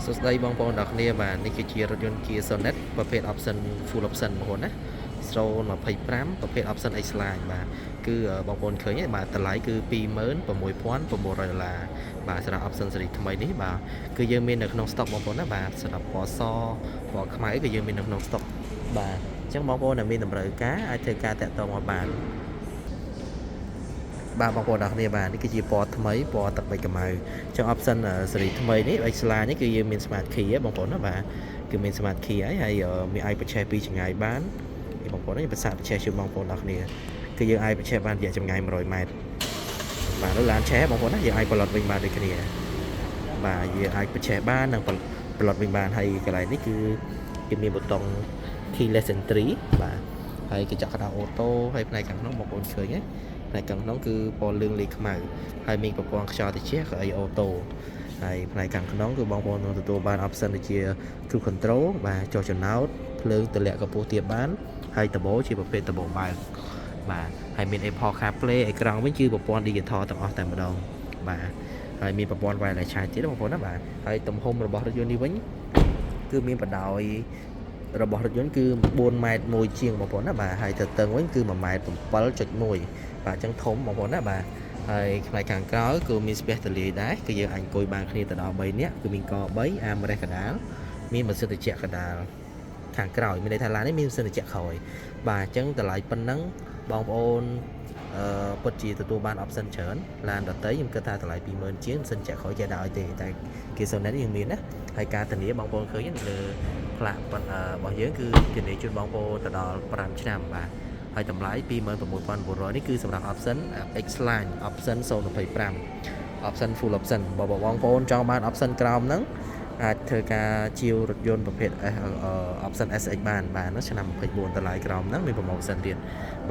សួស្តីបងប្អូនទាំងគ្នាបាទនេះគឺជារថយន្ត Kia Sonet ប្រភេទ option full option បងប្អូនណា025ប្រភេទ option X line បាទគឺបងប្អូនឃើញហើយបាទតម្លៃគឺ26,900ដុល្លារបាទសម្រាប់ option ស៊េរីថ្មីនេះបាទគឺយើងមាននៅក្នុង stock បងប្អូនណាបាទសម្រាប់ពណ៌សពណ៌ខ្មៅគឺយើងមាននៅក្នុង stock បាទអញ្ចឹងបងប្អូនដែលមានតម្រូវការអាចធ្វើការតាក់ទងមកបានបាទបងប្អូនទាំងគ្នាបាទនេះគឺជាពណ៌ថ្មីពណ៌ទឹកប៊ិចខ្មៅអញ្ចឹង option ស៊េរីថ្មីនេះ X line នេះគឺយើងមាន smart key ហ៎បងប្អូនណាបាទគឺមាន smart key ហើយហើយមានអាចបញ្ឆេះពីចម្ងាយបាននេះបងប្អូននេះភាសាបញ្ឆេះជូនបងប្អូនទាំងគ្នាគឺយើងអាចបញ្ឆេះបានរយៈចម្ងាយ100ម៉ែត្របាទនោះឡានឆេះបងប្អូនណាយើងអាចប្លុតវិញបានដូចគ្នាបាទយើងអាចបញ្ឆេះបាននិងប្លុតវិញបានហើយកន្លែងនេះគឺគេមានប៊ូតុង keyless entry បាទហើយកញ្ចក់ក្តៅ auto ហើយផ្នែកខាងក្នុងបងប្អូនឃើញទេផ្នែកខាងក្នុងគឺពណ៌លឿងលាយខ្មៅហើយមានប្រព័ន្ធខ្យល់ត្រជាក់កៅអី auto ហើយផ្នែកខាងក្នុងគឺបងប្អូននឹងទទួលបាន option ដូចជា cruise control បាទចុះចំណោតភ្លើងទម្លាក់កម្ពស់ទាបបានហើយដបូជាប្រភេទដបូបើកបាទហើយមាន Apple CarPlay អេក្រង់វិញគឺប្រព័ន្ធ digital ទាំងអស់តែម្ដងបាទហើយមានប្រព័ន្ធ wireless charge ទៀតបងប្អូនណាបាទហើយទំហំរបស់រថយន្តនេះវិញគឺមានបណ្ដោយរបស់រថយន្តគឺ4ម៉ែត្រ1ជាងបងប្អូនណាបាទហើយទៅតឹងវិញគឺ1ម៉ែត្រ7.1បាទអញ្ចឹងធំបងប្អូនណាបាទហើយផ្នែកខាងក្រោយគឺមាន space ទលាយដែរគឺយើងអាចអង្គុយបានគ្នាទៅដល់3នាក់គឺមានក3 armrest កដាលមានម៉ាស៊ីនត្រជាក់កដាលខាងក្រោយមានន័យថាឡាននេះមានម៉ាស៊ីនត្រជាក់ក្រោយបាទអញ្ចឹងតម្លៃប៉ុណ្ណឹងបងប្អូនអឺពិតជាទទួលបាន option ច្រើនឡានដតីខ្ញុំគិតថាតម្លៃ20000ជាងម៉ាស៊ីនត្រជាក់ក្រោយគេដាក់ឲ្យទេតែគេ Sonet យើងមានណាហើយការធានាបងប្អូនឃើញនៅលើផ្លាករបស់យើងគឺធានាជូនបងប្អូនទៅដល់5ឆ្នាំបាទហើយតម្លៃ26,900នេះគឺសម្រាប់ option X line option 025 option full option បើបងប្អូនចង់បាន option ក្រោមហ្នឹងអាចធ្វើការជាវរថយន្តប្រភេទ S option SX បានបាទនោះឆ្នាំ24តម្លៃក្រោមហ្នឹងមាន promotion ទៀត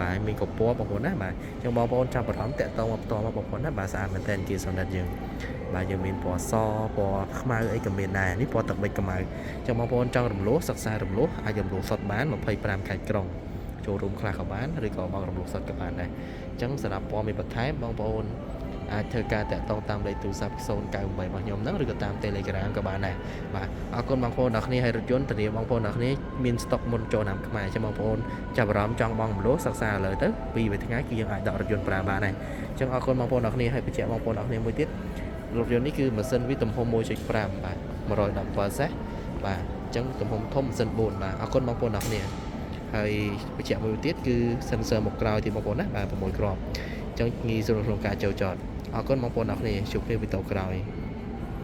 បាទមានកពណ៌បងប្អូនណាបាទអញ្ចឹងបងប្អូនចាប់អារម្មណ៍តាក់ទងមកផ្ទាល់មកបងប្អូនណាបាទស្អាតមែនទែនជា Sonet យើងបាទយើងមានពណ៌សពណ៌ខ្មៅអីក៏មានដែរនេះពណ៌ទឹកប៊ិចខ្មៅអញ្ចឹងបងប្អូនចង់រំលោះសិក្សារំលោះអាចរំលោះសុទ្ធបាន25ខេត្តក្រុងចូលរួមខ្លះក៏បានឬក៏បងរំលោះសុទ្ធក៏បានដែរអញ្ចឹងសម្រាប់ព័ត៌មានបន្ថែមបងប្អូនអាចធ្វើការតាក់ទងតាមលេខទូរស័ព្ទ098របស់ខ្ញុំហ្នឹងឬក៏តាម Telegram ក៏បានដែរបាទអរគុណបងប្អូនទាំងគ្នាហើយរថយន្តធានាបងប្អូនទាំងគ្នាមានស្តុកមុនចូលឆ្នាំខ្មែរអញ្ចឹងបងប្អូនចាប់អារម្មណ៍ចង់បងរំលោះសិក្សាឥឡូវទៅពីរថ្ងៃគឺយើងអាចដករថយន្តប្រើបានដែរអញ្ចឹងអរគុណបងប្អូនទាំងគ្នាហើយបញ្ជាក់បងប្អូនទាំងគ្នាមួយទៀតរថយន្តនេះគឺម៉ាស៊ីនវាទំហំ1.5បាទ117សេះបាទអញ្ចឹងទំហំធំម៉ាស៊ីន4បាទអរគុណបងប្អូនទាំងគ្នាហើយបញ្ជាក់មួយទៀតគឺ sensor មុខក្រោយទៀតបងប្អូនណាបាទ6គ្រាប់អញ្ចឹងងាយស្រួលក្នុងការចូលចតអរគុណបងប្អូនទាំងគ្នាជួបគ្នាវីដេអូក្រោយ។